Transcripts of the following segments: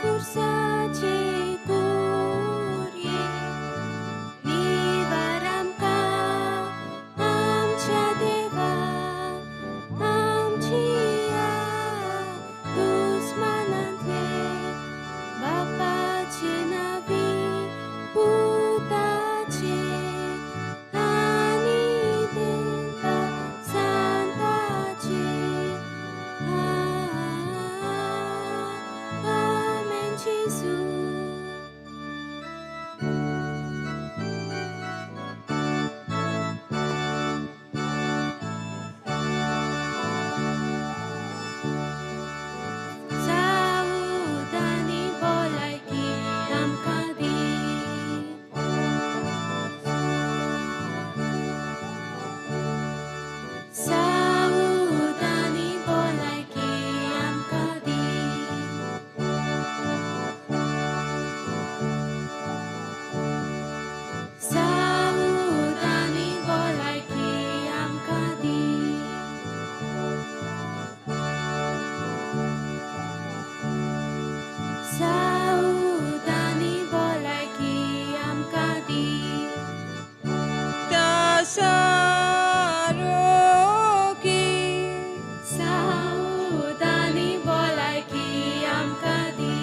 खुर्साचे गुरये निवार आमकां आमच्या देवा आमच्या दुस्मानांतले बापाचे नांवी पुताचे आनी देवा सांताचे. आमेन जेजू. सावधानी भलायकी आमकां दी. सावधानी भलायकी आमकां दी. सावधानी भलायकी आमकां दी. सावधानी भलायकी आमकां दी. सारोगी. सावधानी भलायकी आमकां दी.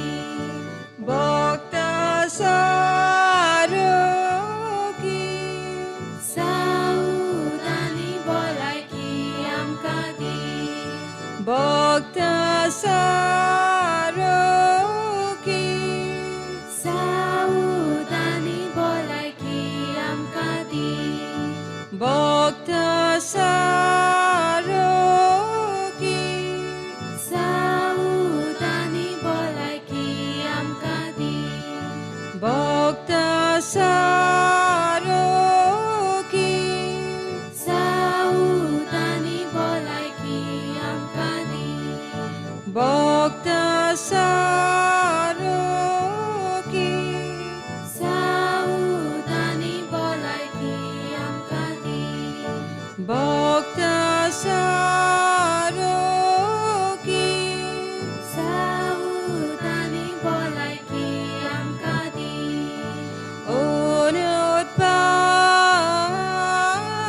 भक्त सारोगी. सावधानी भलायकी आमकां दी. भक्त सारोगी. सावधानी भलायकी आमकां दी. भक्त सारोगी. सावधानी भलायकी आमकां दी. भक्त सारोगी. सावधानी भलायकी आमकां दी. भक्त सारोगी. सावधानी भलायकी आमकां दी. भक्त सारोगी. सावधानी भलायकी आमकां दी. उनोत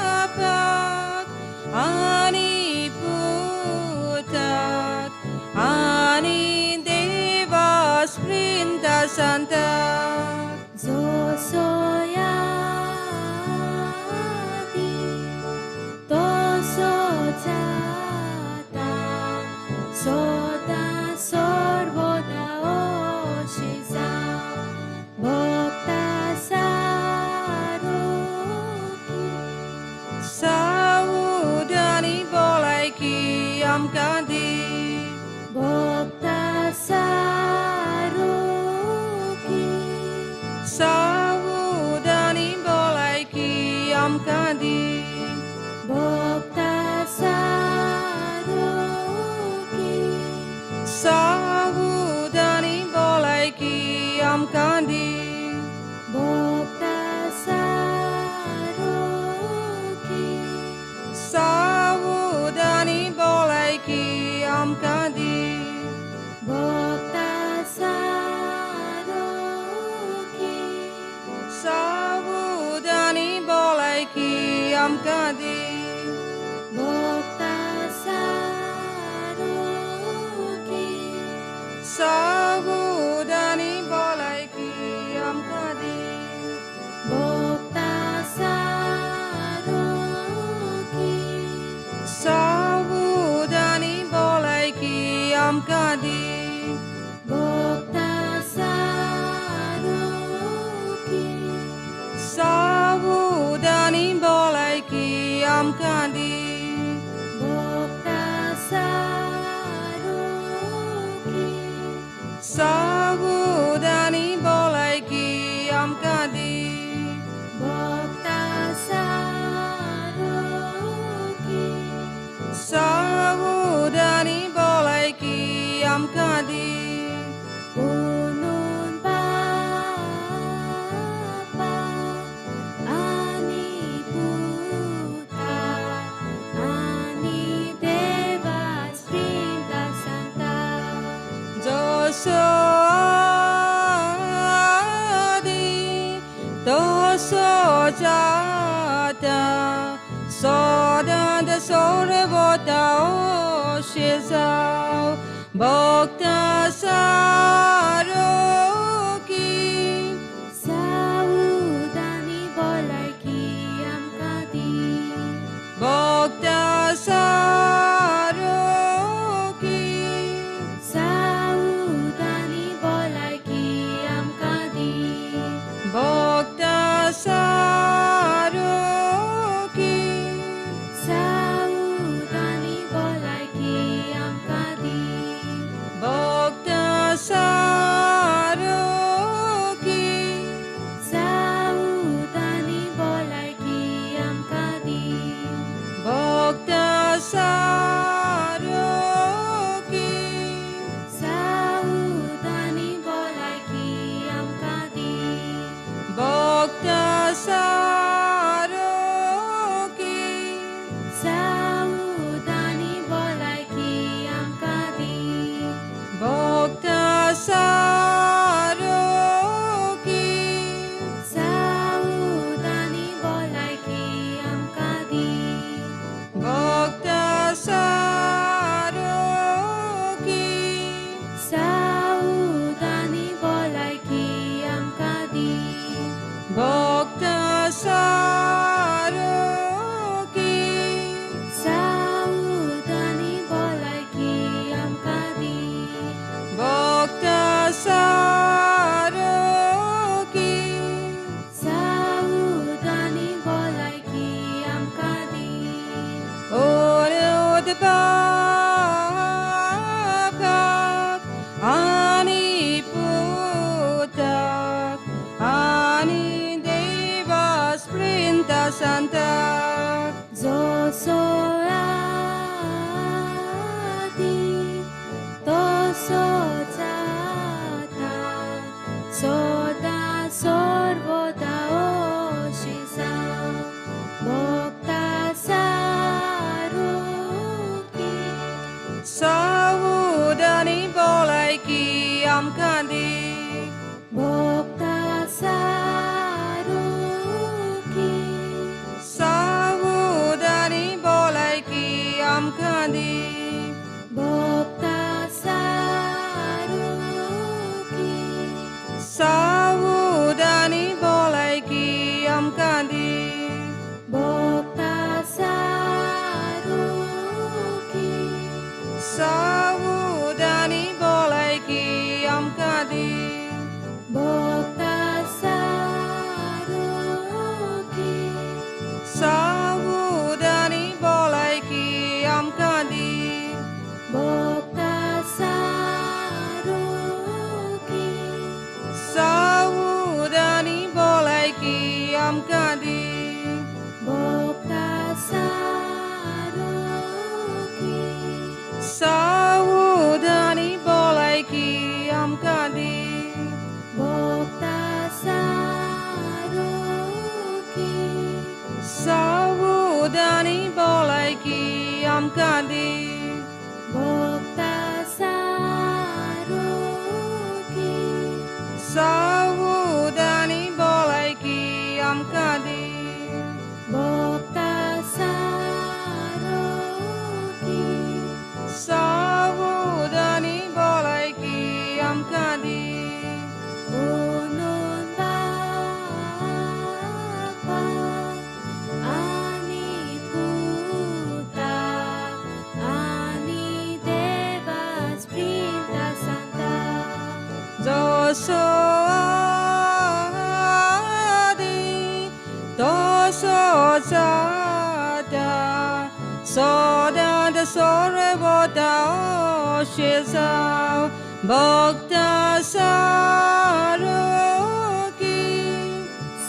बापाक आनी पुताक आनी देवा स्प्रिंता सांताक. जसो आदी तसोच आतां सदां सर्वदा अशें जावं. भक्ता सारोगी. सावधानी भलायकी आमकां दी. भक्ता सारोगी. सावधानी भलायकी आमकां दी. भक्ता सारोगी. सावधानी भलायकी आमकां दी. भक्ता सारोगी. सावधानी भलायकी आमकां दी. भक्ता सारोगी. सावधानी भलायकी आमकां दी. भक्ता सारोगी. सावधानी भलायकी आमकां दी. भक्ता सारोगी. सावधानी भलायकी आमकां दी. भक्ता सारोगी. सावधानी भलायकी आमकां दी. भक्ता सारोगी. सावधानी भलायकी आमकां दी. भक्ता सारोगी. सावधानी भलायकी आमकां दी. पुनून बापा आनी पुता आनी देवा स्प्रिंता सांता. जसो जाता सदांत सर्वता अशें जावं भक्ता सारोकी सावधानी भलायकी आमकां दी भक्ता सारोकी सावधानी भलायकी आमकां दी भक्ता सारोकी सावधानी भलायकी आमकां दी भक्ता सारोकी सावधानी भलायकी आमकां दी भक्ता सारोकी सावधानी भलायकी आमकां दी भक्ता सारोकी सावधानी भलायकी आमकां दी भक्ता सारोकी सावधानी भलायकी आमकां दी भक्ता सारोकी सावधानी भलायकी आमकां दी भक्ता सारोकी सावधानी भलायकी आमकां दी भक्ता सारोकी सावधानी भलायकी आमकां दी ओरे बापाक आनी पुताक आनी देवा स्प्रिंता सांताक जसो आदी तसोच आतां सदां सर्वदा अशें जावं भक्ता सारोकी सावूद आनी भलायकी आमकां दी भक्ता सारोकी सावूद आनी भलायकी आमकां दी भक्ता सारोकी सावूद आनी भलायकी आमकां दी भक्ता सारोकी सावूद आनी भलायकी आमकां दी भक्ता सारोकी सावूद आनी भलायकी आमकां दी भक्ता सारोकी सावूद आनी भलायकी आमकां दी भक्ता सारोकी सावूद आनी भलायकी आमकां दी भक्ता सारोकी सावूद आनी भलायकी आमकां दी भक्ता सारोकी सावूद आनी भलायकी आमकां दी भक्ता सारोकी सावूद आनी भलायकी आमकां दी ओनून बापा आनी पुता आनी देवा स्प्रिंता सांता जसो आदी तसोच आतां सदांत सर्वदा अशें जावं भक्ता सारोकी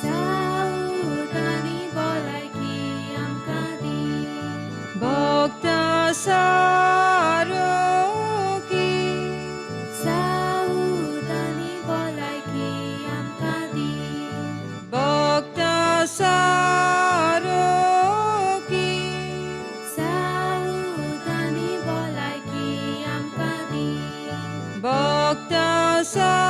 सावधानी भलायकी आमकां दी भक्ता सारोकी सावधानी भलायकी आमकां दी भक्ता सारोकी सावधानी भलायकी आमकां दी भक्ता सारोकी.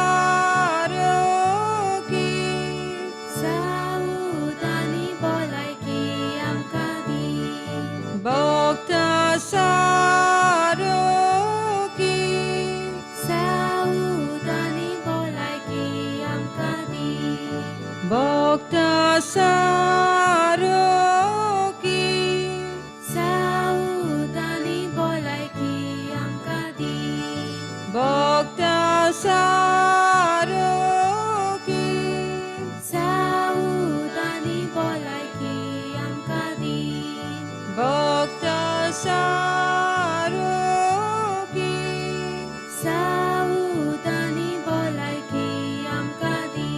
सारोगी साऊद आनी भलायकी आमकां दी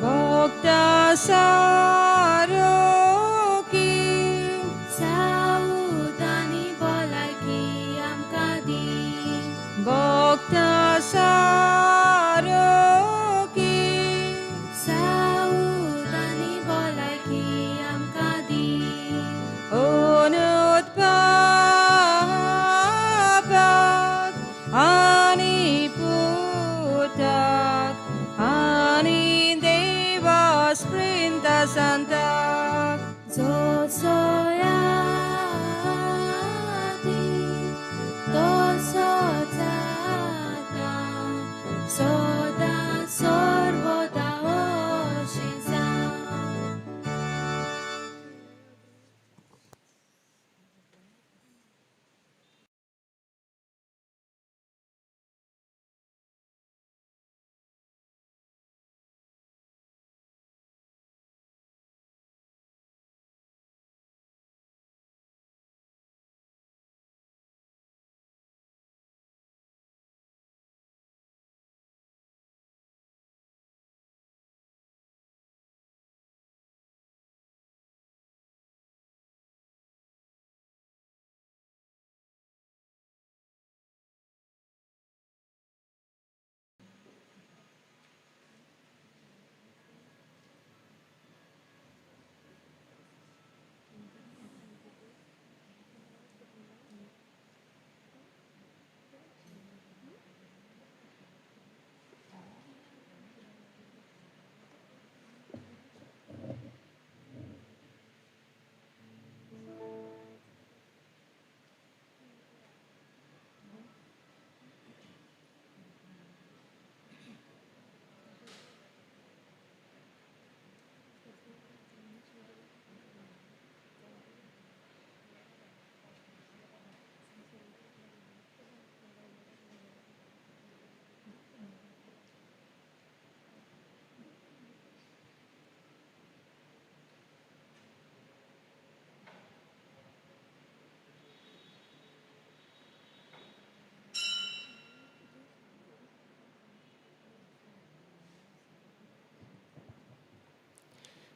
भोगता सारोगी साऊद आनी भलायकी आमकां दी भोगता सारोगी साऊद आनी भलायकी आमकां दी अनुत्पादक आनी पुताक आनी देवा स्प्रिंता सांताक जसो आदी तसोच आतां सदां सर्वदा अशें जावं.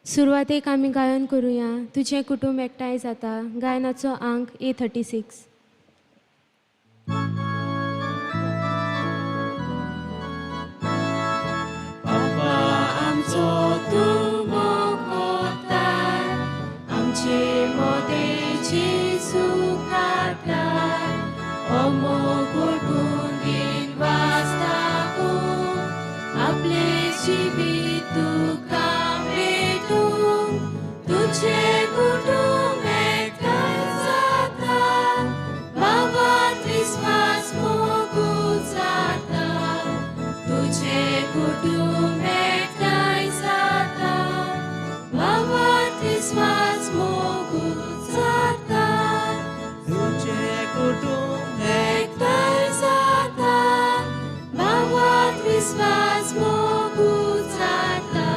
सुरवातेक आमी गायन करुया तुजें कुटुंब एकठांय जाता गायनाचो आंक A36. बाबा आमचो तूं मोगताय आमचे मदें जेजू काडलाय अमोग दिन वास दाखोवंक आपलें जिवीत तुका भेटूंक तुजें कुटुंब एकठांय जाता बाबात विस्वास मोगू जाता तुजें कुटुंब एकठांय जाता बाबात विस्वास मोगू जाता तुझे कुटुंब एकठांय जाता बाबात विस्वास मोगू जाता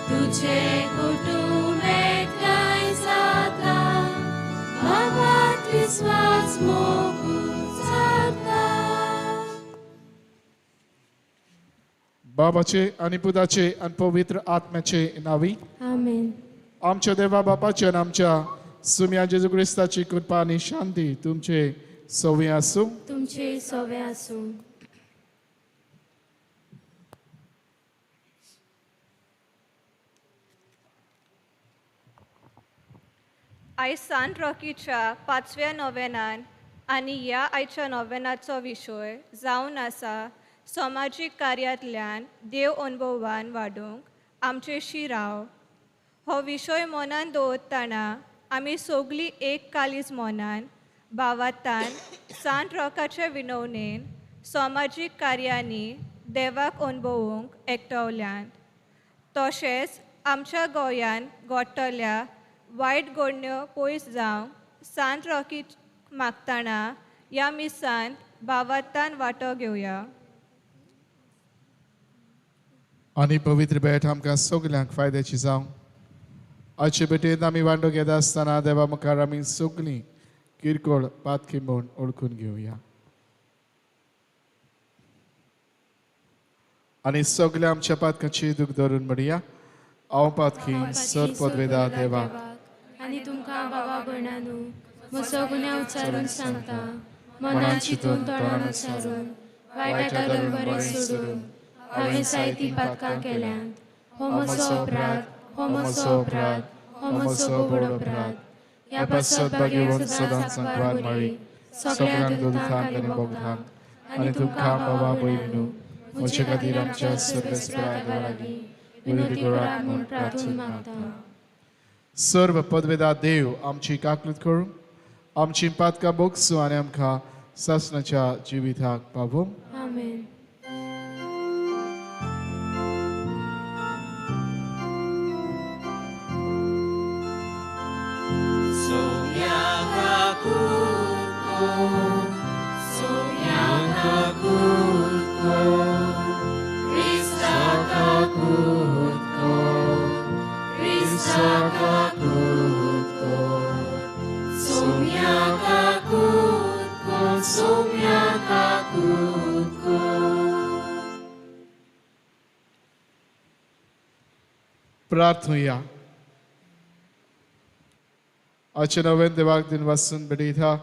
तुजें कुटुंब एकठांय जाता बाबात विस्वास मोगू जाता. बाबाचे आनी पुताचे आनी पवित्र आत्म्याचे नावी आमेन. आमच्या देवा बापाचे आनी आमच्या सुम्या जेजू क्रिस्ताची कृपा आनी शांती तुमचे सवी आसूं. तुमचे सवे आसूं. आयज सान रॉकीच्या पांचव्या नोवेनान आनी ह्या आयच्या नोवेनाचो विशय जावन आसा समाजीक कार्यांतल्यान देव अनुभवान वाडूंक आमचेशी राव. हो विशय मनान दवरतना आमी सगळीं एक कालीज मनान भावार्थान सान रॉकाचे विनवणेन समाजीक कार्यांनी देवाक अनुभवूंक एकटवल्यात. तशेंच आमच्या गोंयान घडटल्या वायट घडण्यो पयस जावंक सान रॉकी मागतना ह्या मिसांत भावार्थान वांटो घेवया. आनी पवित्र भेट आमकां सगल्यांक फायद्याची जावं. आजचे भेटेंत आमी वांटो घेता आसतना देवा मुखार आमी सगळीं किरकोळ पातकी म्हूण ओळखून घेवया आनी सगळ्या आमच्या पातकाची दूख धरून म्हणया, हांव पातकी सर पदवेदा देवाक आनी तुमकां बाबा भयणानू म्हजो गुन्यांव उच्चारून सांगता, मनान चिंतून तोंडान उच्चारून वायटा धरून बरें सोडून हांवें जायतीं पातकां केल्यांत. हो म्हजो अपराध, हो म्हजो अपराध, हो म्हजो व्हड अपराध. ह्या पासत भाग्यवंत सदांच सांकवार माळी सगळ्यांक दुखांक आनी भोगतांक आनी तुमकां बाबा भयणीनू म्हजे खातीर आमच्या सर्वेस्परा देवा लागीं विनंती करात म्हूण प्रार्थून मागता. सर्व पदवेदा देव आमची काकलूत करूं, आमची पातकां भोगसूं आनी आमकां सासणाच्या जिविताक पावोवं. आमेन. प्रार्थुया. आजचे नवें देवाक दिन वासून भेटयता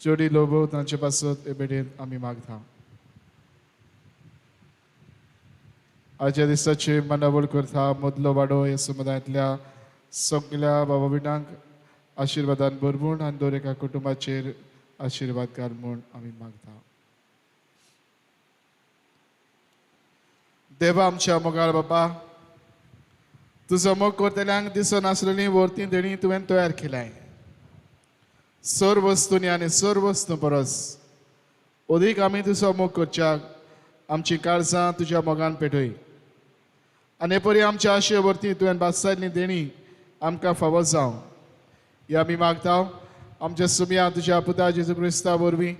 जोडी लोबो तांचे पासत हे भेटेन आमी मागता. आजच्या दिसाची मांडावळ करता मदलो वाडो ह्या समुदायांतल्या सगल्या बाबा भयणांक आशिर्वादान भरपूर आनी दर एका कुटुंबाचेर आशिर्वाद घाल म्हूण आमी मागता. देवा आमच्या मोगाळ बाबा, तुजो मोग करतल्यांक दिसनासलेली वर्ती देणी तुवें तयार केल्याय. सर्व वस्तूंनी आनी सर्व वस्तू परस अदीक आमी तुजो मोग करच्याक आमची काळजां तुज्या मोगान पेटय आनी परी आमच्या आशे वरती तुवें बादसायल्ली देणी आमकां फावो जावं हे आमी मागता. आमच्या सुमया तुज्या पुता जेजू क्रिस्ता वरवीं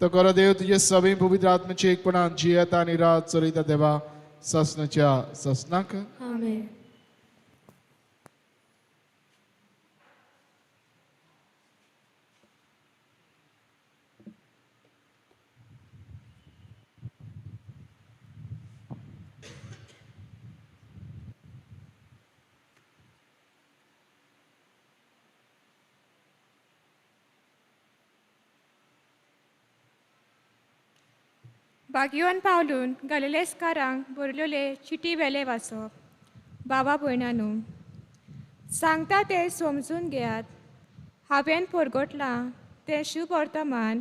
तो खरो देव तुजे सवी पवित्र आत्म्याचे एकपणान जियेता आनी रात चलयता देवा सासणाच्या सासणाक. आमेन. भाग्यवान पावलून गलिलेस्कारांक बरयलेले चिटी वेले वाचप. बाबा भयणानू, सांगता तें समजून घेयात. हांवें परगटलां तें शुभवर्तमान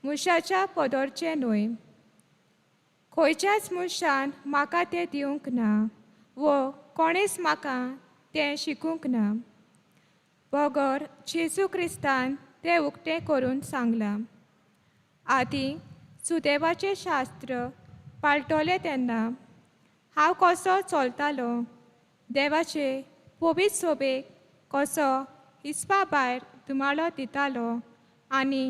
मनशाच्या पदरचें न्हय. खंयच्याच मनशान म्हाका तें दिवंक ना वो कोणेच म्हाका तें शिकूंक ना, बगर जेजू क्रिस्तान तें उक्तें करून सांगलां. आदीं सुदेवाचें शास्त्र पाळटलें तेन्ना हांव कसो चलतालो, देवाचे पवित्र सोबेक कसो हिसपा भायर धुमाळो दितालो आनी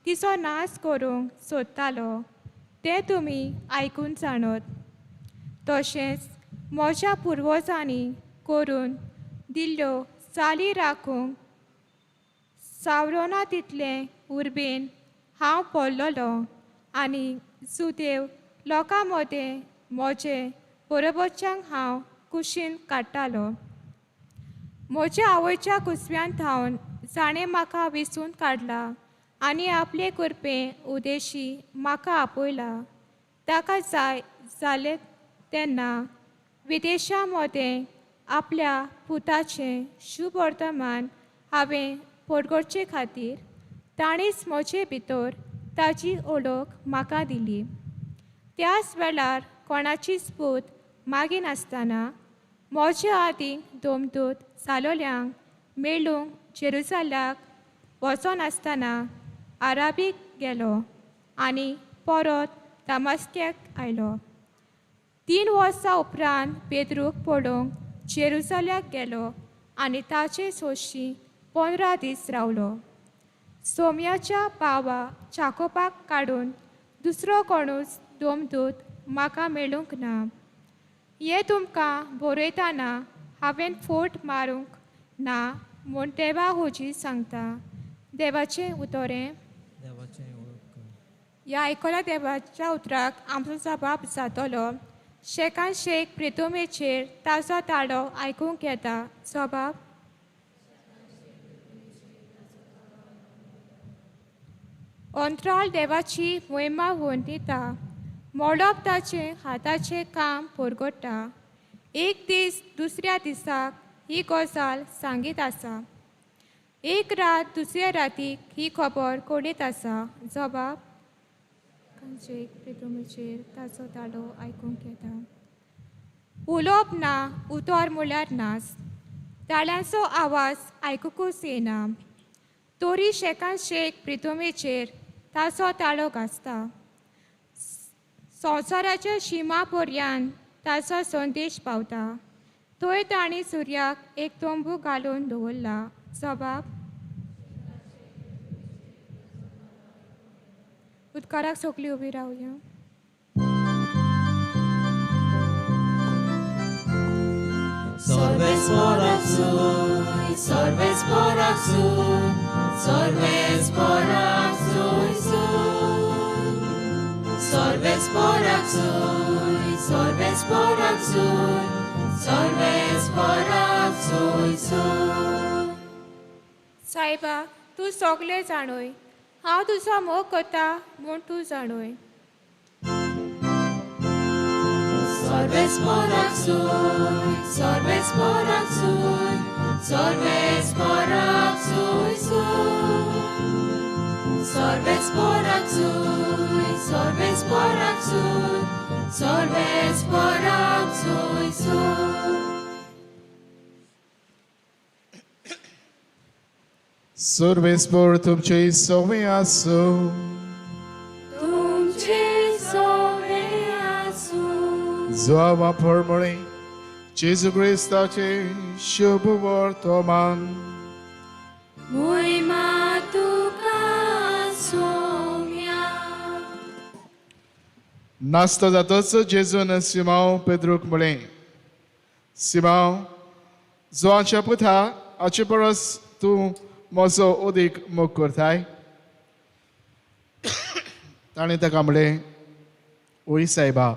तिचो नाश करूंक सोदतालो तें तुमी आयकून जाणत. तशेंच म्हज्या पुर्वजांनी करून दिल्ल्यो चाली राखूंक सावरोना तितलें उर्बेन हांव पडलेलो आनी सुदेव लोकां मदें म्हजे बरोबरच्यांक हांव कुशीन काडटालो. म्हज्या आवयच्या कुसव्यान थावन जाणें म्हाका विसून काडला आनी आपले कृपे उदेशी म्हाका आपयला, ताका जाय जालें तेन्ना विदेशां मदें आपल्या पुताचें शुभवर्तमान हांवें परगटचे खातीर ताणेंच म्हजे भितर ताजी ओळख म्हाका दिली. त्याच वेळार कोणाचीच पूत मागिनासतना म्हज्या आदीं दोमदूत जालोल्यांक मेळूंक जेरुजाल्याक वचनासतना आराबीक गेलो आनी परत दामास्क्याक आयलो. 3 वर्सां उपरांत पेद्रूक पळोवंक जेरुजाल्याक गेलो आनी ताचे सोशी 15 दीस रावलो. सोम्याच्या पावा चाकोपाक काडून दुसरो कोणूच दोमदूत म्हाका मेळूंक ना. हें तुमकां बरयतना हांवें फोट मारूंक ना म्हूण देवा हुजी सांगता. देवाचें उतोरें. देवाचें उपकार. ह्या आयकल्या देवाच्या उतराक आमचो जबाब जातलो. शेकान शेक प्रितुमेचेर ताजो ताळो आयकूंक येता. जबाब. अंतराळ देवाची मोहिमा दिता. मोडप ताचें हाताचें काम परगट्टा. एक दीस दुसऱ्या दिसाक ही गजाल सांगीत आसा. एक रात दुसऱ्या रातीक ही खबर कळीत आसा. जबाब. शेक प्रितुमेचेर ताचो ताळो आयकूंक येता. उलोवप ना, उतर म्हळ्यार नास. ताळ्यांचो आवाज आयकुकूच येना. तरी शेकान शेक प्रितुमेचेर ताचो ताळो गाजता. संवसाराच्या शिमा पर्यंत ताचो संदेश पावता. थंय तांणी सुर्याक एक तंबू घालून दवरला. जबाब. उदकाराक सगळीं उबी रावया. Solves por sui, solves por sui, solves por sui, sui. Solves por sui, solves por sui, solves por sui, sui. सायबा, तूं सगळें जाणूय. हांव तुजो मोग करता म्हूण तूं जाणूय. Solves por sui, solves por sui, solves por sui, sui. Solves por sui, solves por sui, solves por sui, sui. सर्वेस्पोर तुमचे सवे आसूं. तुमचे सोवे आसूं. जुआंवा परमळे जेजू क्रिस्ताचे शुभ वर्तमान. मोहिमा तुका सोम्या. नास्तो जातच जेजून सिमांव पेद्रूक म्हळें, सिमांव, जुआंच्या पुता, हाचे परस तूं म्हजो अदीक मोग करताय? ताणें ताका म्हळें, ओय सायबा,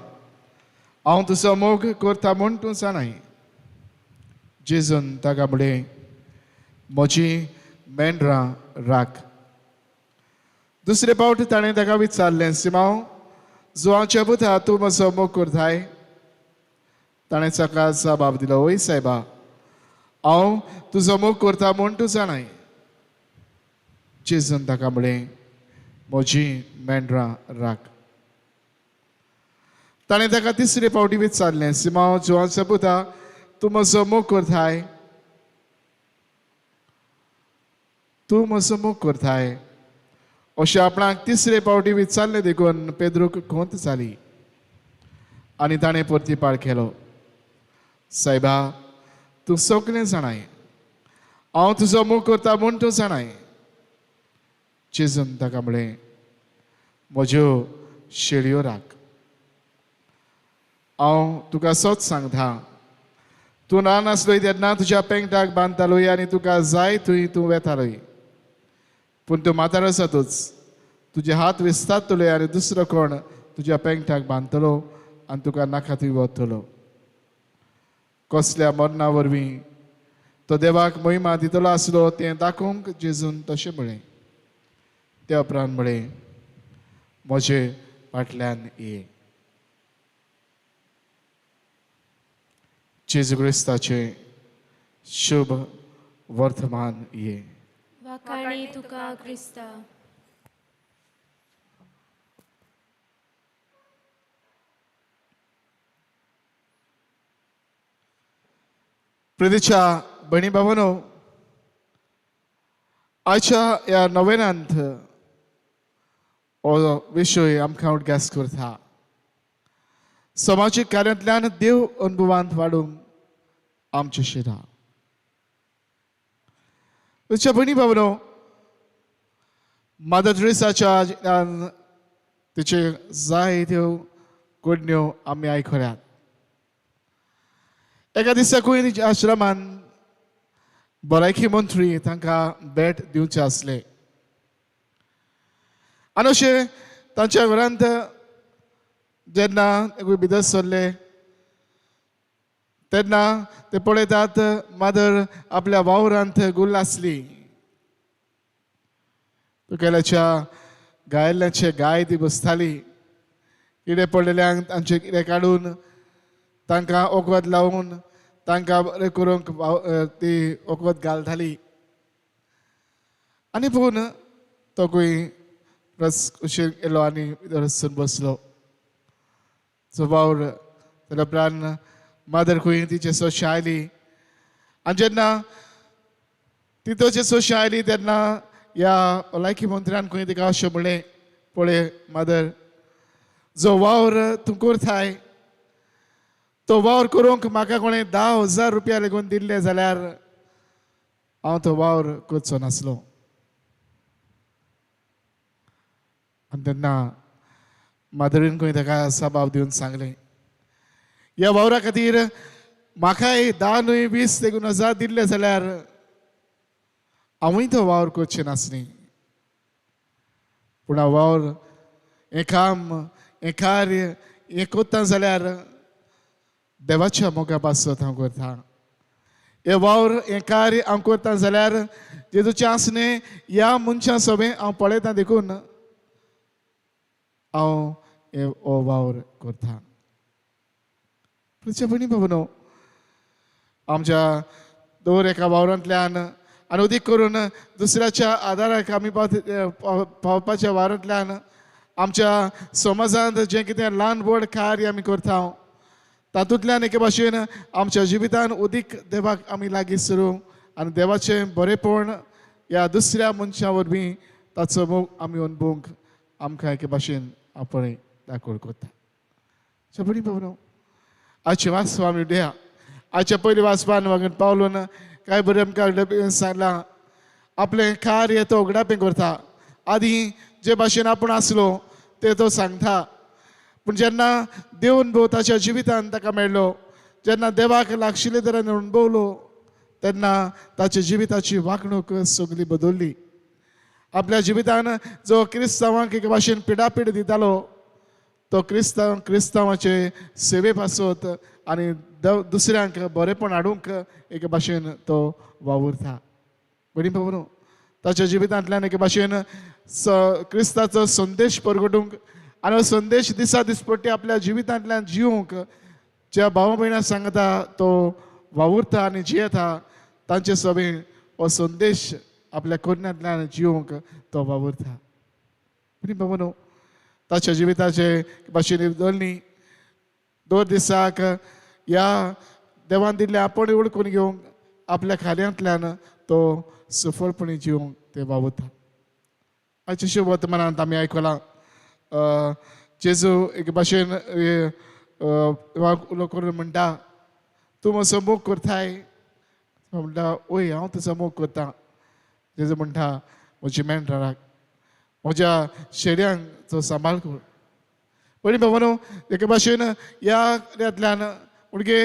हांव तुजो मोग करता म्हूण तूं जाणाय. जेजून ताका म्हळें, म्हजी मेंढरां राख. दुसरे फावट ताणें ताका विचारलें, सिमांव, जुआंच्या पुता, तूं म्हजो मोग करताय? ताणें ताका जबाब दिलो, ओय सायबा, हांव तुजो मोग करता म्हूण तूं जाणाय. जेजून ताका म्हळें, म्हजी मेंढरां राख. ताणें ताका तिसरे फावटी विचारलें, सिमांव, जुआंच्या पुता, तूं म्हजो मोग करताय? तूं म्हजो मोग करताय? अशें आपणाक तिसरे फावटी विचारलें देखून पेद्रूक खंत जाली आनी ताणें परतीपाळ केलो, सायबा, तूं सगळें जाणाय, हांव तुजो मोग करता म्हूण तूं जाणाय. जेजून ताका म्हळें, म्हज्यो शेळयो राख. हांव तुका सत सांगता, तूं ल्हान आसलोय तेन्ना तुज्या पेंगटाक बांदतालोय आनी तुका जाय थंय तूं वेतालोय. पूण तूं म्हातारो आसातूच, तुजे हात विस्तारतले आनी दुसरो कोण तुज्या पेंगटाक बांदतलो आनी तुका नाका थंय वतलो. कसल्या मरणा वरवीं तो देवाक महिमा दितलो आसलो तें दाखोवंक जेजून तशें म्हळें. त्या उपरांत म्हळें, म्हजे फाटल्यान ये. जेजू क्रिस्ताचें शुभ वर्तमान ये. वाखाणी तुका क्रिस्ता. प्रितीच्या भयणी भावांनो, आयच्या ह्या नवेनांत हो विशय आमकां उडगास करता. समाजीक कार्यांतल्यान देव अनुभवांत वाडूंक आमचें शिरा. तुमच्या भयणी भावांनो, मादर ट्रेसाच्या तिचे जायत्यो कोडण्यो आमी आयकल्यात. एका दिसा खंय आश्रमान भलायकी मंत्री तांकां भेट दिवचे आसले. आनी अशें तांच्या घरांत जेन्ना भितर सरले तेन्ना ते पळयतात मादर आपल्या वावरांत गुल्ल आसली. तुगेल्याच्या गायल्ल्याचे गाय ती बसताली. किडें पडलेल्यांक तांचे कितें काडून तांकां वखद लावन तांकां बरें करूंक ती वखद घालताली. आनी पूण तो खंय रस कुशीन गेलो आनी भितर वचून बसलो. सो वावर ताच्या उपरांत मादर खंय तिचे सोशें आयली. आनी जेन्ना ती ताचे सोशें आयली तेन्ना ह्या भलायकी मंत्र्यान खंय तिका अशें म्हणलें, पळय मादर, जो वावर तूं करताय तो वावर करूंक म्हाका कोणें 10,000 रुपया लेगून दिल्ले जाल्यार हांव तो वावर करचो नासलो. आनी तेन्ना मादरीन खंय ताका सबाव दिवन सांगलें, ह्या वावरा खातीर म्हाकाय 10 न्हय 20 लेगून हजार दिल्ले जाल्यार हांवूय तो वावर करचें नासली. पूण हांव वावर हें काम हें कार्य हें करता जाल्यार देवाच्या मोगा पासत हांव करता. हें वावर हें कार्य हांव करता जाल्यार जेजूचें आसणें ह्या मनशां सोबें हांव पळयता देखून हांव हें हो वावर करता. भयणी बाबा, आमच्या दर एका वावरांतल्यान आनी अदीक करून दुसऱ्याच्या आदाराक आमी पावपाच्या वावरांतल्यान आमच्या समाजांत जें कितें ल्हान व्हड कार्य आमी करता तातूंतल्यान एके भाशेन आमच्या जिवितान अदीक देवाक आमी लागीं सरूं आनी देवाचें बरेंपण ह्या दुसऱ्या मनशां वरवीं ताचो मोग आमी अणभवूंक आमकां एके भाशेन आपण दाखोवण करता. भयणी बाबा, आजचे वाचपा आमी उडया. आजच्या पयलीं वाचपान वागून पावलून काय बरें आमकां सांगलां, आपलें कार्य तो उगडापें करता. आदी जे भाशेन आपूण आसलो ते तो सांगता. पूण जेन्ना देव अणभव ताच्या जिवितान ताका मेळ्ळो, जेन्ना देवाक लागशिल्ले तरेन अणभवलो तेन्ना ताच्या जिविताची वागणूक सगळी बदल्ली. आपल्या जिवितान जो क्रिस्तांवांक एके भाशेन पिडापीड दितालो तो क्रिस्तांवाचे सेवे पासत आनी दुसऱ्यांक बरेंपण हाडूंक एके भाशेन तो वावुरता. भयणी बाबा, ताच्या जिवितांतल्यान एके भाशेन क्रिस्ताचो संदेश परगटूंक आनी हो संदेश दिसा दिसपट्टी आपल्या जिवितांतल्यान जिवंक ज्या भावा भयणां सांगता तो वावुरता आनी जियेता तांचे सगळें हो संदेश आपल्या कोरण्यांतल्यान जिवंक तो वावुरता. भयणी बाबा, ताच्या जिविताचे भाशेन बदलनी दर दिसाक ह्या देवान दिल्ले आपण ओळखून घेवंक आपल्या कार्यांतल्यान तो सफळपणी जिवंक ते वावुरता. आजच्या वर्तमानांत आमी आयकलां जेजू एक भाशेन उलो करून म्हणटा, तूं म्हजो मोग करताय. म्हणटा, ओय हांव तुजो मोग करता. जेजू म्हणटा, म्हजी मेंढरां राख, म्हज्या शेड्यांचो सांबाळ कर. पयलीं बाबा, एके भाशेन ह्या कार्यांतल्यान म्हणजे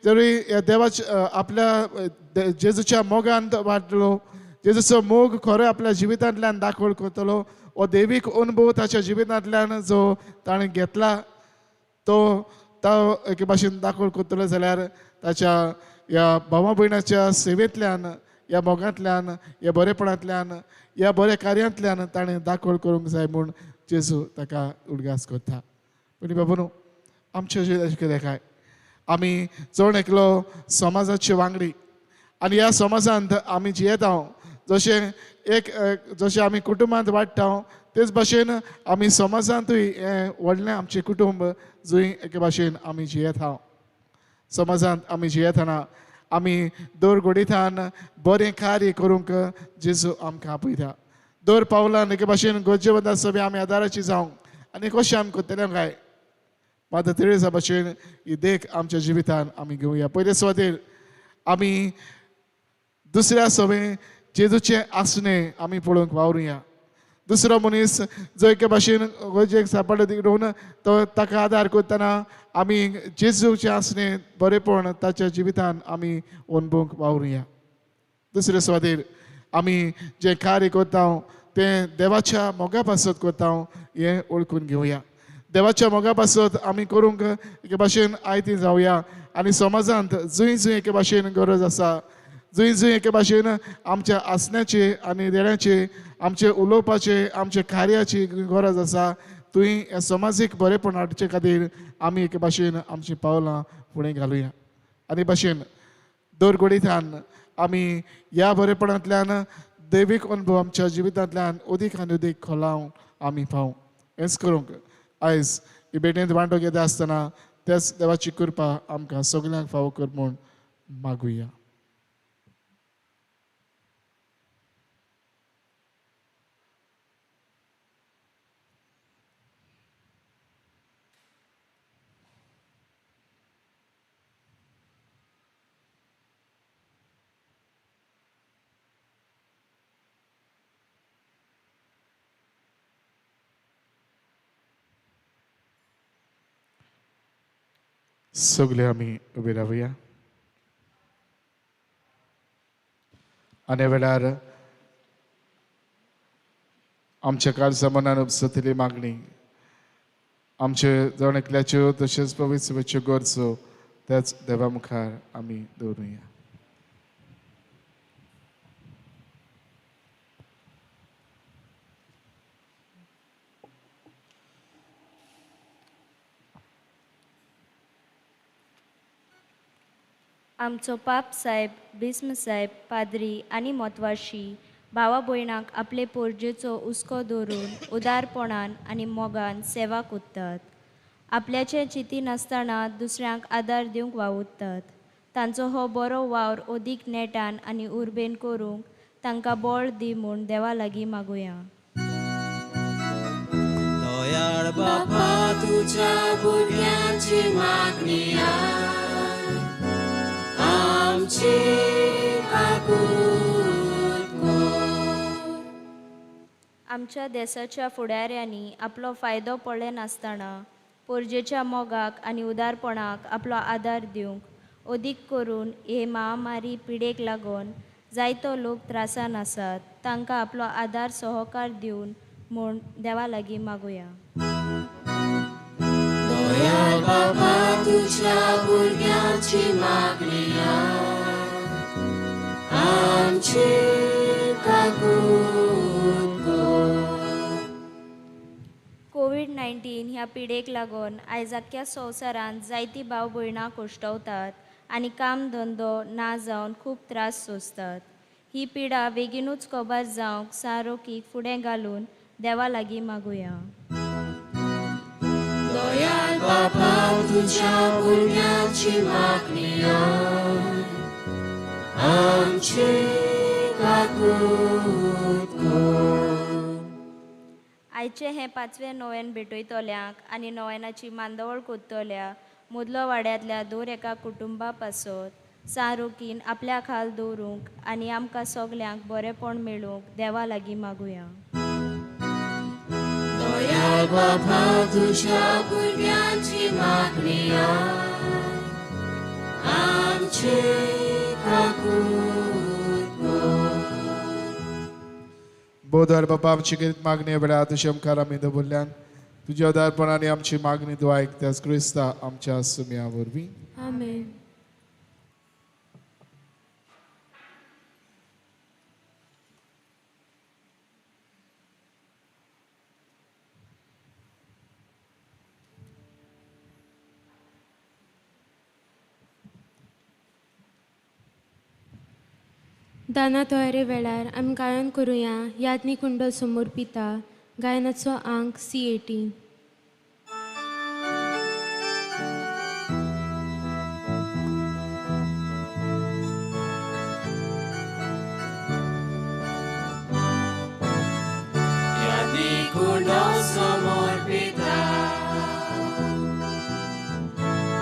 जरी ह्या देवाच्या आपल्या जेजूच्या मोगान वाडलो, जेजूचो मोग खरो आपल्या जिवितांतल्यान दाखोवण करतलो, हो देवीक अणभव ताच्या जिवितांतल्यान जो ताणें घेतला तो तो एके भाशेन दाखोवण करतलो जाल्यार ताच्या ह्या भावा भयणाच्या सेवेंतल्यान, ह्या मोगांतल्यान, ह्या बरेपणांतल्यान, ह्या बऱ्या कार्यांतल्यान ताणें दाखोवण करूंक जाय म्हूण जेजू ताका उडगास करता. पयलीं बाबा न्हू, आमच्या जिविताचें कितें काय आमी जण एकलो समाजाचे वांगडी आनी ह्या समाजांत आमी जियेता. जशें एक जशें आमी कुटुंबांत वाडटा तेच भाशेन आमी समाजांतूय हें व्हडलें आमचें कुटुंब जंय एके भाशेन आमी जियेता. समाजांत आमी जियेतना आमी दर घोडितान बरें कार्य करूंक जेजू आमकां आपयता. दर पावलान एके भाशेन गरजेवंत सगळें आमी आदाराची जावंक आनी कशें आमी करतले काय माता तेरेजा भाशेन ही देख आमच्या जिवितान आमी घेवया. पयले सुवातेर आमी दुसऱ्या सगळें जेजूचें आसणें आमी पळोवंक वावरुया. दुसरो मनीस जो एके भाशेन गरजेक सापडलो तिकडून तो ताका आदार करतना आमी जेजूचें आसणें बरेंपण ताच्या जिवितान आमी अणभवूंक वावरुया. दुसरे सुवातेर आमी जें कार्य करता तें देवाच्या मोगा पासत करता हें वळखून घेवया. देवाच्या मोगा पासत आमी करूंक एके भाशेन आयती जावया आनी समाजांत जंय जंय एके भाशेन गरज आसा, जंय जंय एके भाशेन आमच्या आसण्याची आनी देण्याची, आमचे उलोवपाचे, आमच्या कार्याची गरज आसा, थंय समाजीक बरेपण हाडचे खातीर आमी एके भाशेन आमचीं पावलां फुडें घालुया. आनी भाशेन दर घडींतल्यान आमी ह्या बरेपणांतल्यान दैवीक अनुभव आमच्या जिवितांतल्यान अदीक आनी अदीक खोलावंक आमी पावूं. हेंच करूंक आयज ही भेटेंत वांटो घेता आसतना त्याच देवाची कृपा आमकां सगल्यांक फावो कर म्हूण मागुया. सगळे आमी उबे रावया आनी वेळार आमच्या काळजा मनान उपसतली मागणी आमचे जण एकल्याच्यो तशेंच पवित्र गरजो त्याच देवा मुखार आमी दवरुया. आमचो पाप साहेब, भीस्म साहेब, पाद्री आनी मोतवाशी भावा भयणांक आपले पोरजेचो हुस्को दवरून उदारपणान आनी मोगान सेवा कोत्तात. आपल्याचें चिंती नासतना दुसऱ्यांक आदार दिवंक वावुरतात. तांचो हो बरो वावर अदीक नेटान आनी उर्बेन करूंक तांकां बळ दी म्हूण देवा लागीं मागुया. दयाळ बापा तुज्या भुरग्यांची मागणी आमची काकूत कर. आमच्या देशाच्या फुडाऱ्यांनी आपलो फायदो पळयनासतना पोरजेच्या मोगाक आनी उदारपणाक आपलो आदार दिवंक, अदीक करून हे महामारी पिडेक लागून जायतो लोक त्रासान आसात तांकां आपलो आदार सहकार दिवन म्हूण देवा लागीं मागुया. दयाळ बापा तुज्या भुरग्यांची मागणी आमची काकूत कर. कोवीड-19 ह्या पिडेक लागून आयज आख्ख्या संवसारांत जायतीं भाव भयणां कोश्टवतात आनी काम धंदो ना जावन खूब त्रास सोंसतात. ही पिडा बेगीनूच कबार जावंक सारोकीक फुडें घालून देवा लागीं मागुया. दयाळ बापा तुज्या भुरग्यांची मागणी आमची काकूत कर. आयचें हें पांचवें नोवेन भेटयतल्यांक आनी नोवेनाची मांदावळ कोत्तल्या मुदलो वाड्यांतल्या दर एका कुटुंबा पासत सारोकीन आपल्या खाल दवरूंक आनी आमकां सगल्यांक बरेपण मेळूंक देवा लागीं मागुया. दयाळ बापा तुज्या भुरग्यांची मागणी आमची काकूत कर. बोधर बाबा आमची करीत मागणी वेळा तुज्या मुखार आमी दवरल्यान तुज्या उदारपणान आमची मागणी तूं आयक त्याच क्रिस्ता आमच्या सुम्या वरवीं. आमेन. दाना तयारे वेळार आमी गायन करुया यादनी कुंड समोर पिता गायनाचो आंक C18. यादनी कुंड समोर पिता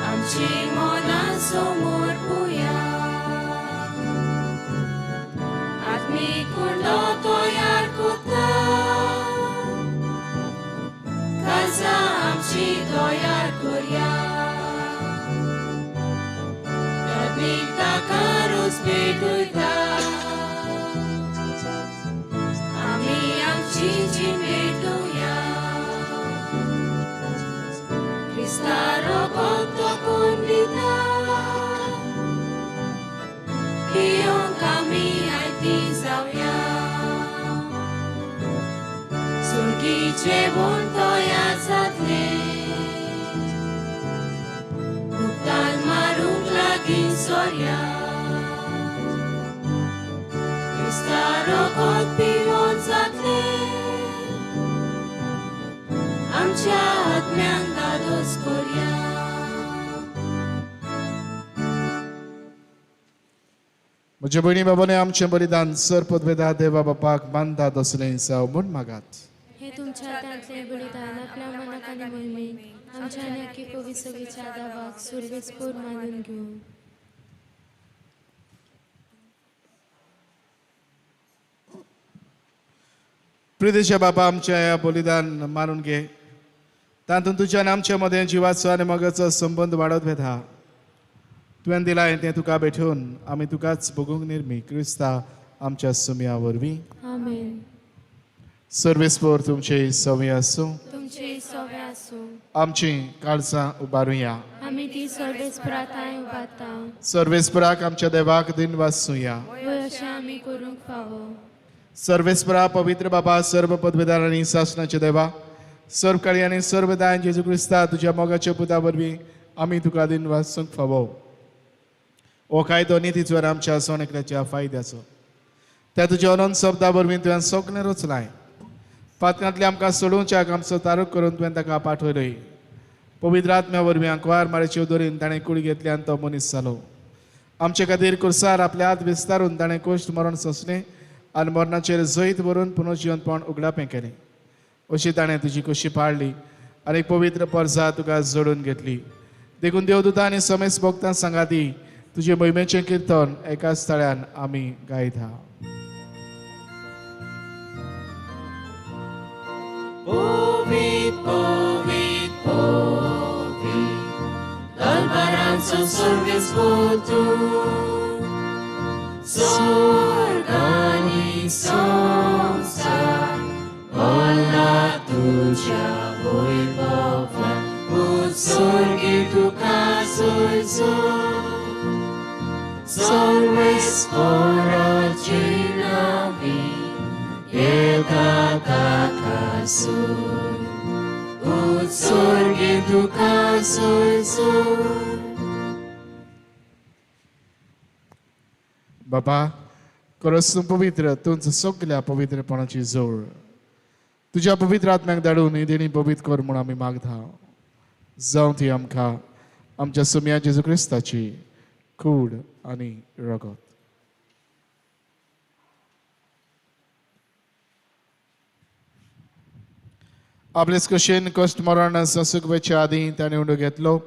आमची मनां समोर पुया आत्मीक कुंड तयार करता काळजां आमची तयार करया यादनीक ताका रोज भेटयता आमी आमची जेवण तयार जातलें भुगतान मारूंक लागीं सोरया क्रिस्ता रगत पिवन जातलें आमच्या आत्म्यांक दादोस करया. म्हज्या भयणी बाबांनी आमचें बलिदान सर पदवेदा देवा बापाक मानता तसलें जावं म्हूण मागात. हे तुमच्या हातांतलें बलिदान आपल्या मनाक आनी मोहिमेक आमच्या आनी अख्खी पवित्र सभेच्या दावाक सुरवेसपूर मानून घेवं. प्रिदेशा बाबा आमच्या ह्या बलिदान मानून घे, तातूंत तुज्या आनी आमच्या मदें जिवाचो आनी मोगाचो संबंद वाडत वेता. तुवें दिलां तें तुका भेटून आमी तुकाच भोगूंक निर्मी क्रिस्ता आमच्या सुमया वरवीं. आमेन. सर्वेस्पोर तुमचे सवे आसूं. तुमचे सवे आसूं. आमची काळजां उबारुया. आमी ती सर्वेस्पराताय उबारता. सर्वेस्पराक आमच्या देवाक दिन वाचुया. वय अशें आमी करूंक फावो. सर्वेस्परा पवित्र बाबा सर्व पदवेदार आनी सासणाचे देवा सर्व काळी आनी सर्व दायन जेजू क्रिस्ता तुज्या मोगाच्या पुता वरवीं आमी तुका दिन वाचूंक फावो. हो कायदो नितीचो आमच्या सण एकल्याच्या फायद्याचो त्या तुज्या अनंत शब्दा वरवीं तुवें सगळें रचलाय. पातकांतले आमकां सोडोवच्याक आमचो तारूक करून तुवें ताका पाठवलय. पवित्र आत्म्या वरवीं आंकवार मारेच्यो दोरीन ताणें कुडी घेतली आनी तो मनीस जालो. आमचे खातीर कुर्सार आपल्या हात विस्तारून ताणें कश्ट मरण सोंसलें आनी मरणाचेर जैत व्हरून पुनर्जिवनपण उगडापें केलें. अशी ताणें तुजी कशी पाळ्ळी आनी एक पवित्र परजा तुका जोडून घेतली. देखून देवदूता आनी समेस्त भक्तां सांगाती तुजे मोहिमेचें किर्तन एकाच थळ्यान आमी गायता. पवित्र पवित्र पवित्र दलबारांचो सर्वेस्पोर तूं स्वर्ग आनी संवसार भरला तुज्या वैभवान उत्सर्गी तुका सोयसो सर्वेस्पोराची नावी येता ताकासून उत्सर्गी तुका सोयसो. बाबा खरोच तूं पवित्र, तूंच सगल्या पवित्रपणाची जोड. तुज्या पवित्र आत्म्याक धाडून ही देणी पवित्र कर म्हूण आमी मागता. जावं ती आमकां आमच्या सुमया जेजू क्रिस्ताची कूड आनी रगत. आपलेच कशेन कश्ट मरण सोंसूंक वचच्या आदीं ताणें उंडो घेतलो,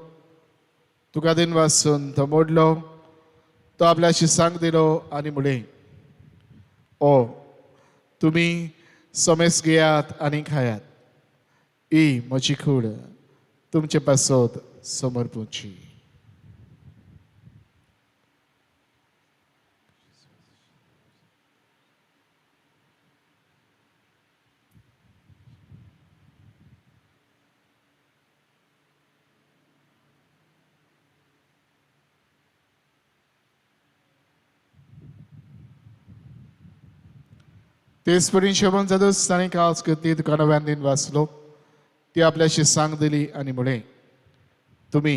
तुका दिन वासून तो मोडलो, तो आपल्याशी सांग दिलो आनी म्हणलें, ओ तुमी समेस घेयात आनी खायात, ही म्हजी कूड तुमचे पासत समर्पूची. तेच परी शोभन जातच ताणें काळज घेतली, तुका नव्यान दिन वाचलो, ती आपल्याशी सांग दिली आनी म्हणलें, तुमी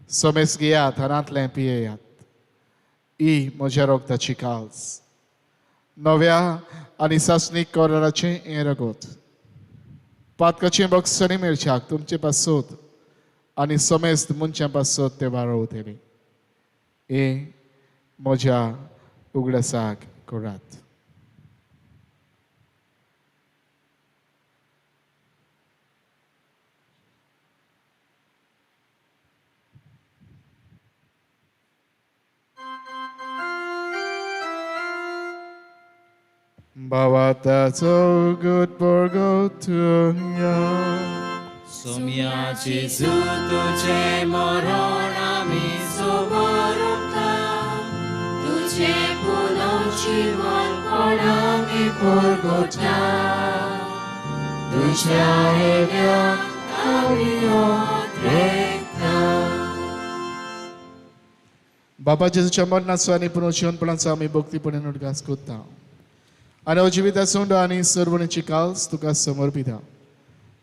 समेस घेयात हारांतलें पियेयात, ही म्हज्या रगताची काळज, नव्या आनी सासणीक कराराचें हें रगत, पातकाचें बक्षणी मेळच्याक तुमचे पासत आनी समेस्त मनशां पासत तें वारोवतलें, हें म्हज्या उगडासाक करात. भावाताचो उगत परगटुया. सोम्या जेजू तुझे मरण आमी समर्पता, तुझे पुनर्जीवनपण आमी परगटा, तुझ्या हेव्याक आमी ओत्रेकता. बाबा जेजूच्या मरणाचो आनी पुनर्जीवनपणाचो आमी भक्तीपणान उडगास करता आनी हो जिविताचो उंडो आनी सर्वणेची काल्स तुका समर्पिता.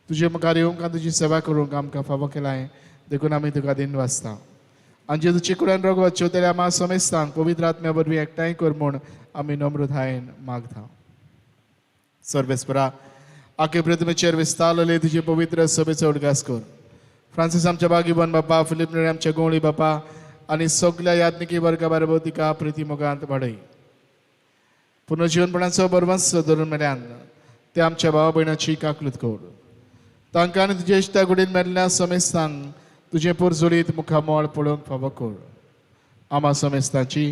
तुजे मुखार येवंक आनी तुजी सेवा करूंक आमकां फावो केलाय देखून आमी तुका दिन वाचता. आनी जेजूचे कुडान रगत चेवतल्या आमा समेस्तांक पवित्र आत्म्या वरवीं एकठांय कर म्हूण आमी नम्रतायेन मागता. सर्वेस्परा आखे प्रतिमेचेर विस्तारलेले तुजे पवित्र सभेचो उडगास कर. फ्रांसीस आमच्या बागीबन बापा, फिलीप नेरी आमच्या गोंवळी बापा आनी सगल्या याज्ञिकी वर्गा बरोबर तिका प्रिती मोगांत वाडय. पुनर्जीवनपणाचो बरवंस धरून मेल्यान ते आमच्या भावा भयणाची काकलूत कर. तांकां आनी तुजे इश्टा गुडीन मेल्ल्या समेस्तांक तुजें पोरजोळीत मुखामळ पळोवंक फावो कर. आमा समेस्तांची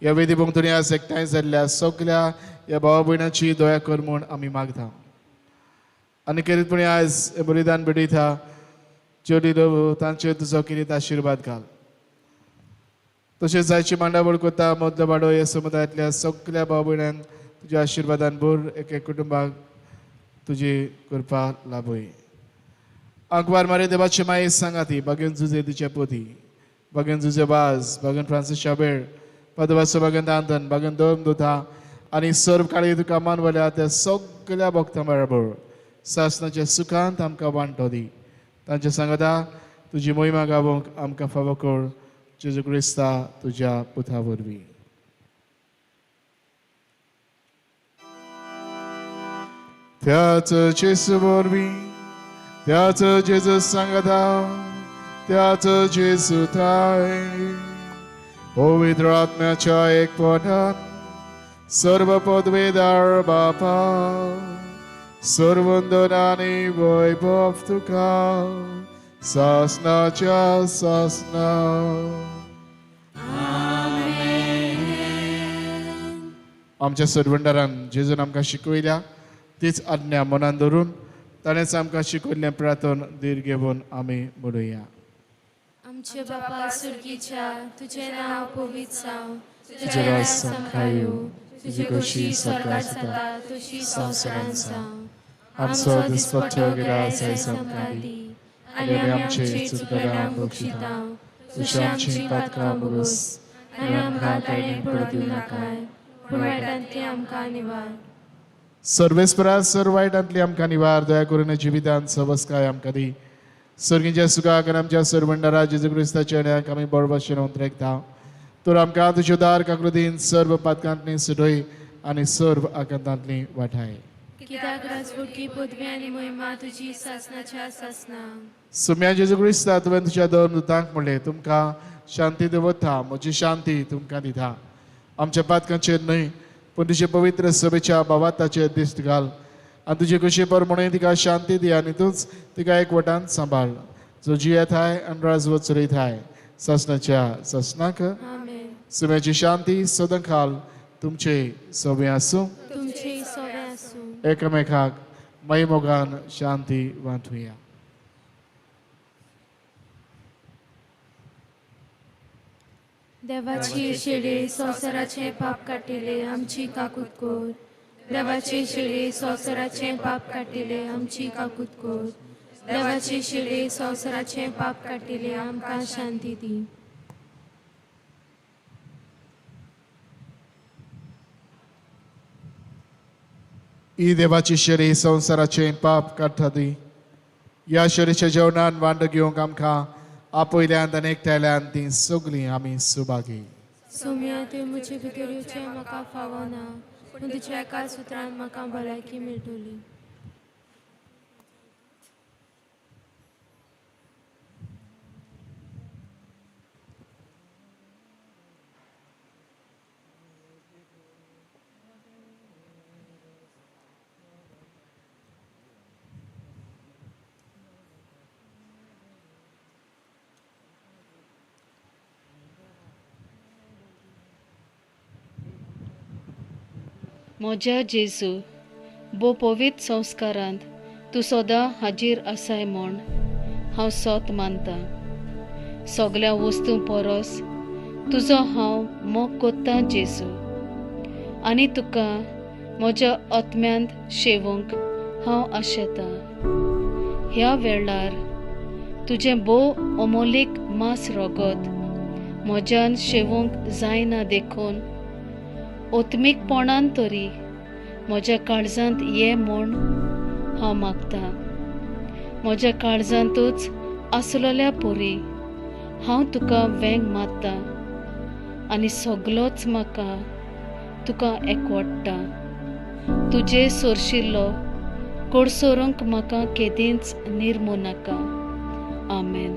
ह्या वेदी भोंवतणी आज एकठांय जाल्ल्या सगल्या ह्या भावा भयणाची दया कर म्हूण आमी मागता. आनी खेरीतपणी आयज बलिदान भेटयता चेडी तांचेर तुजो किरीत आशिर्वाद घाल. तशेंच जायची मांडावळ कोता मदलो वाडो ह्या समुदायांतल्या सगल्या भाव भयणांक तुज्या आशिर्वादान भर, एक एक कुटुंबाक तुजी कृपा लाभय. आंकवार मारे देवाचे माये सांगाती बागेन जुजे तिच्या पोती, बागेन जुजे वाज, बागेन फ्रांसीस शाबेळ, पदवासो बागेन दांतन, बागेन दोन दुथा आनी सर्व काळी तुका मानवल्या त्या सगल्या भक्तां बरोबर सासनाच्या सुखांत आमकां वांटो दी. तांच्या सांगाता तुजी मोहिमा गावोवंक आमकां फावो कर. जेजू क्रिस्ता तुज्या पुता वरवीं. त्याच जेजू वरवीं, त्याच जेजू सांगाता, त्याच जेजू थाय पवित्र आत्म्याच्या एकपणान सर्व पदवेदार बापा सर्वंदनानी वैभव तुका सासनाच्या सासना. आमच्या सरवंडारान जेजून आमकां शिकयल्या तीच आज्ञा मनान धरून ताणेंच आमकां शिकयल्लें प्रार्थन धीर घेवन आमी म्हणुया. आमचे बापा सुर्गीच्या, तुजें नांव पवित्र जावं, तुजें राज आमकां येवं, तुजी खोशी स्वर्गात जाता तशी संवसारांत जावं. आमचो दिसपट्टो गिरास आयज आमकां दी आनी आमी आमचे चुकल्यांक बक्षिता तशी आमची पातकां भोगोस आनी आमकां ताणें पडूं दिवं नाकाय, पूण वायटांतली आमकां निवार. सर्वेस्परा सर्व वायटांतली आमकां निवार. दया करून जिवितांत सवस्काय आमकां दी. सर्गीच्या सुखाक आनी आमच्या सर्वंडारा जेजू क्रिस्ताच्या न्यायाक आमी बरोबर उतरेकता. तर आमकां तुज्यो दार काकृतीन सर्व पातकांतली सुटय आनी सर्व आकांतांतली वाठाय. कित्याक राजवटकी पदवी आनी महिमा तुजी सासनाच्या सासना. सुम्या जेजू क्रिस्ता तुवें तुज्या दोन दुतांक म्हणलें, तुमकां शांती दवरता, म्हजी शांती तुमकां दिता. आमच्या पातकांचेर न्हय पूण तुजे पवित्र सभेच्या भावाताचेर दिश्ट घाल आनी तुजे कशी पर म्हणून तिका शांती दी आनी तूंच तिका एक वटान सांबाळ, जो जियेताय आनी राजवट चलयताय सासनाच्या सासनाक. सुम्याची शांती सदांकाल तुमचे सवे आसूं, तुमचे सवे आसूं. एकामेकाक मयमोगान शांती वांटुया. देवाची शेळी संवसाराचें पाप काडटिले आमची काकूत कर. देवाची शेळी संवसाराचें पाप काडटिले आमची काकूत कर. देवाची शेळी संवसाराचें पाप काडटिले आमकां शांती दी. ही देवाची शेळी संवसाराचें पाप काडटा ती. ह्या शेळीच्या जेवणान वांटो घेवंक आमकां आपयल्यान आनी एकठांयल्यान ती सगळीं आमी सुभागी. सोम्या, तुवें म्हजे भितर येवचें म्हाका फावना, पूण तुज्या एका सुत्रान म्हाका भलायकी मेळटली. म्हज्या जेजू, भोव पवित्र संस्कारांत तूं सदां हाजीर आसाय म्हूण हांव सोत मानतां. सगल्या वस्तूं परस तुजो हांव मोग कोत्तां जेजू, आनी तुका म्हज्या आत्म्यांत शेवूंक हांव आशेतां. ह्या वेळार तुजें भोव अमोलीक मांस रगत म्हज्यान शेवूंक जायना देखून ओत्मीकपणान तरी म्हज्या काळजांत ये म्हूण हांव मागतां. म्हज्या काळजांतूच आसलेल्या पोरी हांव तुका वेंग मारता आनी सगलोच म्हाका तुका एकवडटा. तुजे सोरशिल्लो कोडसोरूंक म्हाका केदींच निर्मू नाका. आमेन.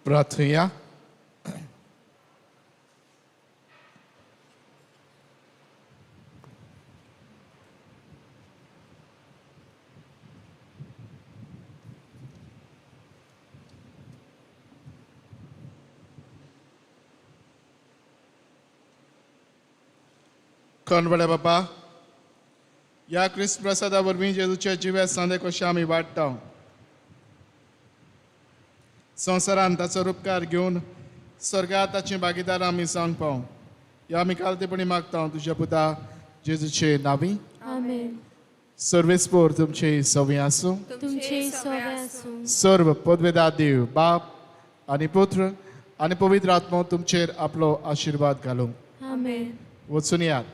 प्रार्थुया. कणवड्या बापा, ह्या क्रिस्त प्रसादा वरवीं जेजूच्या जिव्या सांदे कशें आमी वाडटा, संवसारान ताचो रुपकार घेवन स्वर्गात ताची भागीदार आमी जावंक पावूं, ह्या आमी कालतेपणी मागता तुज्या पुता जेजूचे नावी. आमेन. सर्वेस्पोर तुमचे सवी आसूं. तुमचे सोवे आसूं. सर्व पदवेदार देव बाप आनी पुत्र आनी पवित्र आत्मो तुमचेर आपलो आशिर्वाद घालूं. आमेन. वचून यात,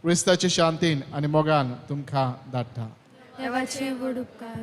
क्रिस्ताचे शांतीन आनी मोगान तुमकां धाडटा. देवाचे व्हड उपकार.